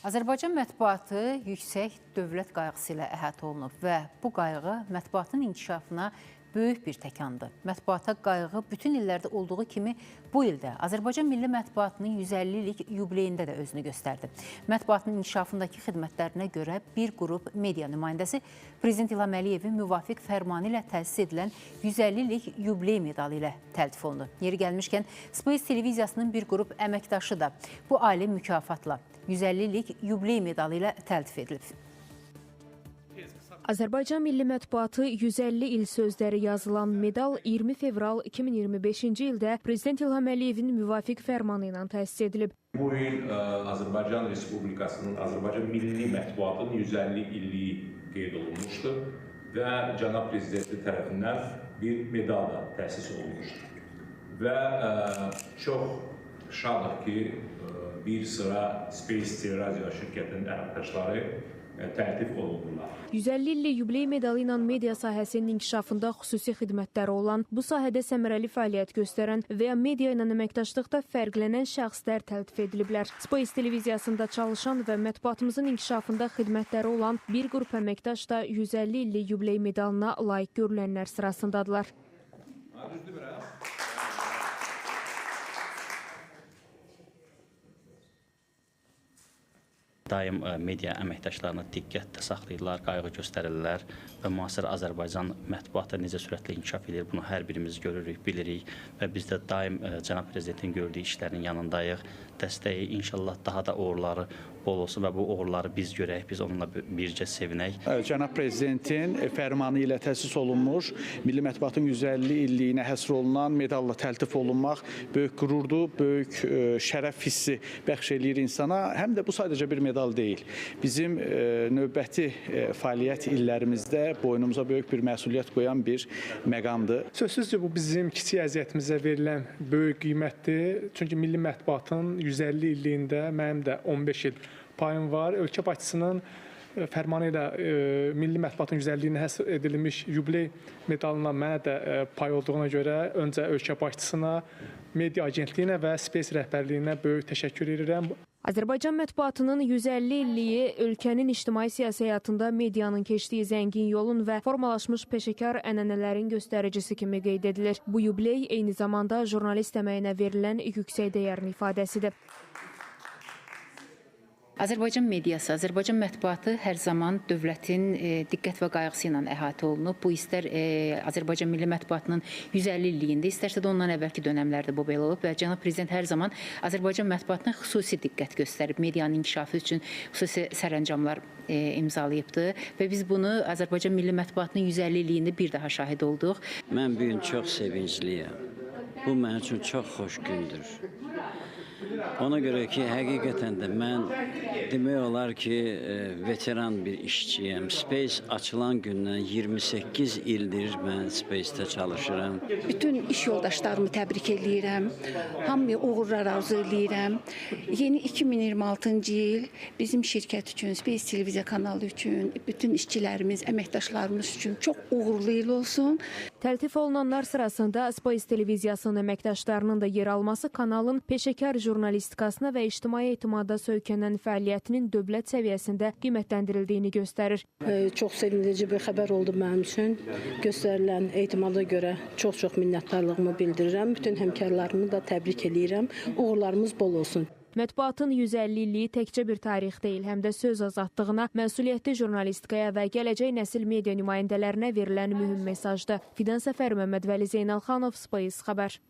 Azərbaycan mətbuatı yüksək dövlət qayğısı ilə əhatə olunub və bu qayğı mətbuatın inkişafına böyük bir təkandır. Mətbuata qayğı bütün illərdə olduğu kimi bu ildə Azərbaycan Milli Mətbuatının 150 illik yubileyində də özünü göstərdi. Mətbuatın inkişafındakı xidmətlərinə görə bir qrup media nümayəndəsi Prezident İlham Əliyevin müvafiq fərmanı ilə təsis edilən 150 illik yubiley medalı ilə təltif olundu. Yeri gəlmişkən Space televiziyasının bir qrup əməkdaşı da bu ali mükafatla 150 illik yubiley medalı ilə təltif edilib. Azərbaycan Milli Mətbuatı 150 il sözləri yazılan medal 20 fevral 2025-ci ildə Prezident İlham Əliyevin müvafiq fərmanı ilə təsis edilib. Bu il Azərbaycan Respublikasının, Azərbaycan Milli Mətbuatının 150 illiyi qeyd olunmuşdur və cənab prezidenti tərəfindən bir medal da təsis olunmuşdur. Və çox şadıq ki, bir sıra Space Radio şirkətinin əməkdaşları təltif olundular. 150 illik yubiley medalı ilə media sahəsinin inkişafında xüsusi xidmətləri olan, bu sahədə səmərəli fəaliyyət göstərən və ya media ilə əməkdaşlıqda fərqlənən şəxslər təltif ediliblər. Space televiziyasında çalışan və mətbuatımızın inkişafında xidmətləri olan bir qrup əməkdaş da 150 illik yubiley medalına layiq görülənlər sırasındadılar. Daim media əməkdaşlarını diqqətdə saxlayırlar, qayğı göstərirlər və müasir Azərbaycan mətbuatı necə sürətlə inkişaf edir, bunu hər birimiz görürük, bilirik və biz də daim cənab prezidentin gördüyü işlərin yanındayıq. Dəstəyi inşallah daha da uğurları bol olsun və bu uğurları biz görək, biz onunla bircə sevinək. Cənab prezidentin fərmanı ilə təsis olunmuş Milli Mətbuatın 150 illiyinə həsr olunan medalla təltif olunmaq böyük qürurdur, böyük şərəf hissi bəxş eləyir insana. Həm də bu sadəcə bir medal deyil. Bizim növbəti fəaliyyət illərimizdə boynumuza böyük bir məsuliyyət qoyan bir məqamdır. Sözsüz ki, bu bizim kiçik əziyyətimizə verilən böyük qiymətdir. Çünki Milli Mətbuatın 150 illiyində mənim də 15 il payım var. Ölkə başçısının fərmanı ilə Milli Mətbuatın 150 illiyinə həsr edilmiş yubiley medalına mənə də pay olduğuna görə öncə ölkə başçısına, media agentliyinə və Space rəhbərliyinə böyük təşəkkür edirəm. Azərbaycan mətbuatının 150 illiyi ölkənin ictimai-siyasi həyatında medianın keçdiyi zəngin yolun və formalaşmış peşəkar ənənələrin göstəricisi kimi qeyd edilir. Bu yubiley eyni zamanda jurnalist əməyinə verilən yüksək dəyərin ifadəsidir. Azərbaycan mediası, Azərbaycan mətbuatı hər zaman dövlətin diqqət və qayğısı ilə əhatə olunub. Bu istər Azərbaycan Milli Mətbuatının 150 illiyində, istərsə də ondan əvvəlki dönəmlərdə bu belə olub və cənab prezident hər zaman Azərbaycan mətbuatına xüsusi diqqət göstərib, medianın inkişafı üçün xüsusi sərəncamlar imzalayıbdı və biz bunu Azərbaycan Milli Mətbuatının 150 illiyində bir daha şahid olduq. Mən bu gün çox sevincliyəm. Bu mənim üçün çox xoş gündür. Ona görə ki, həqiqətən də mən demək olar ki, veteran bir işçiyəm. Space açılan gündən 28 ildir mən Space-də çalışıram. Bütün iş yoldaşlarımı təbrik eləyirəm. Hamıya uğurlar arzu eləyirəm. Yeni 2026-cı il bizim şirkət üçün, Space televiziya kanalı üçün, bütün işçilərimiz, əməkdaşlarımız üçün çox uğurlu il olsun. Təltif olunanlar sırasında Space televiziyasının əməkdaşlarının da yer alması kanalın peşəkar jurnalistikasına və ictimai etimada söykənən fəaliyyətinin dövlət səviyyəsində qiymətləndirildiyini göstərir. Çox sevindirici bir xəbər oldu mənim üçün. Göstərilən etimada görə çox-çox minnətdarlığımı bildirirəm. Bütün həmkarlarımı da təbrik eləyirəm. Uğurlarımız bol olsun. Mətbuatın 150 illiyi təkcə bir tarix deyil, həm də söz azadlığına, məsuliyyətli jurnalistikaya və gələcək nəsil media nümayəndələrinə verilən mühüm mesajdır. Fidan Səfər, Məmmədvəli Zeynalxanov, Space xəbər.